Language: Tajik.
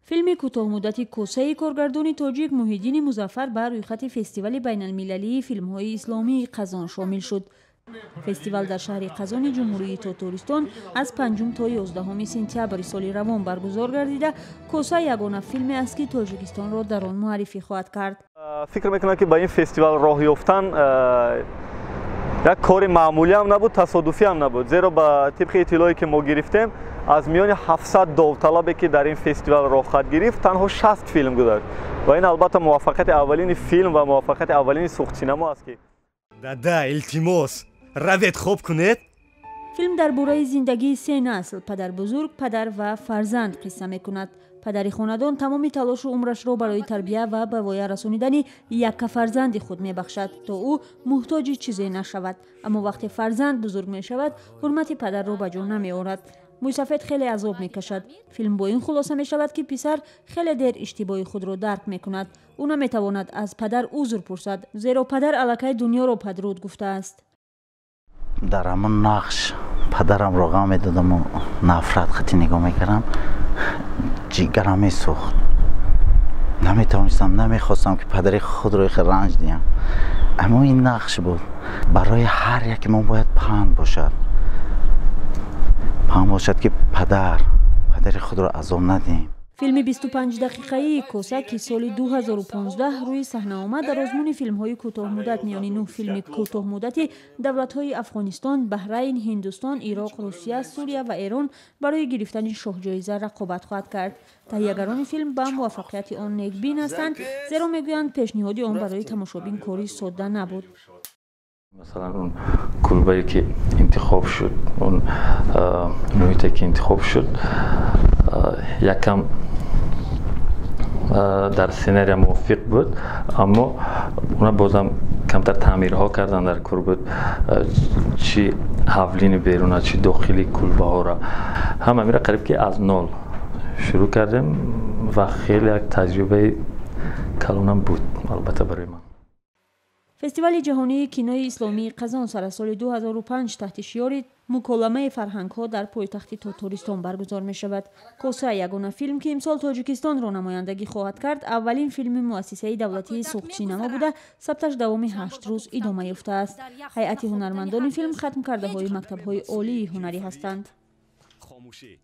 Филми кӯтоҳмуддати «Косаи» коргардони тоҷик Муҳиддини Музаффар ба рӯйхати фестивали байналмилалии филмҳои исломии Қазон шомил шуд. Фестивал дар шаҳри Қазони Ҷумҳурии Тотористон аз 5 то 11 сентябри соли равон баргузор гардида, «Коса» ягона филме аст, ки Тоҷикистонро дар он муаррифӣ хоҳад кард. Фикр мекунам, ки ба ин фестивал роҳ ёфтан як кори маъмулиам набуд, тасодуфиам набуд, зеро ба тибқи иттилое, ки мо гирифтем, аз миёни 700 довталабе, ки дар ин фестивал роҳхат гирифт, танҳо 60 филм гузашт ва ин албатта муваффақияти аввалини филм ва муваффақияти аввалини Суғдсинамо аст, ки Дада, илтимос, равед, хоб кунед. Филм дар бораи зиндагии се насл: падарбузург, падар ва фарзанд қисса мекунад. Падари хонадон тамоми талошу умрашро барои тарбия ва ба воя расонидани якка фарзанди худ мебахшад, то ӯ муҳтоҷи чизе нашавад. Аммо вақте фарзанд бузург мешавад, ҳурмати падарро ба ҷо намеорад. Мӯйсафед хеле азоб мекашад. Филм бо ин хулоса мешавад, ки писар хеле дер иштибоҳи худро дарк мекунад. Ӯ наметавонад аз падар узр пурсад, зеро падар аллакай дунёро падруд гуфтааст. Дар ҳамон нақш падарамро ғам медодаму нафрат хати нигоҳ мекардам, ҷигарам месӯхт. Наметавонистам, намехостам, ки падари худро хел ранҷ диҳам. Аммо ин нақш буд. Барои ҳар яке мо бояд панд бошад, панд бошад, ки падари худро азоб надиҳем. Филми 25 дақиқаии «Коса», ки соли 2015 рӯи саҳна омад, дар озмуни филмҳои кӯтоҳмуддат миёни нӯҳ филми кӯтоҳмуддати давлатҳои Афғонистон, Баҳрайн, Ҳиндустон, Ироқ, Русия, Сурия ва Эрон барои гирифтани шоҳҷоиза рақобат хоҳад кард. Таҳиягарони филм ба муваффақияти он некбин ҳастанд, зеро мегӯянд, пешниҳоди он барои тамошобин кори содда набуд. Масалан, он кулбае, ки интихоб шуд, он муҳите, ки интихоб шуд, якам дар сценария мувофиқ буд, аммо уна бозам камтар таъмирҳо кардан дар кор буд, чи ҳавлини беруна, чи дохили кулбаҳоро. Ҳама мира қариб ки аз нол шурӯъ кардем ва хеле як таҷрибаи калонам буд, албатта, барои ман. Фестивали ҷаҳонии кинои исломии Қазон сар аз соли 2005 таҳти шиёри «Муколамаи фарҳангҳо» дар пойтахти Тотористон баргузор мешавад. «Коса», ягона филм, ки имсол Тоҷикистонро намояндагӣ хоҳад кард, аввалин филми муассисаи давлатии Суғдсинамо буда, сабташ давоми 8 рӯз идома ёфтааст. Ҳайати ҳунармандони филм хатмкардаҳои мактабҳои олии ҳунарӣ ҳастанд. Хомӯшӣ.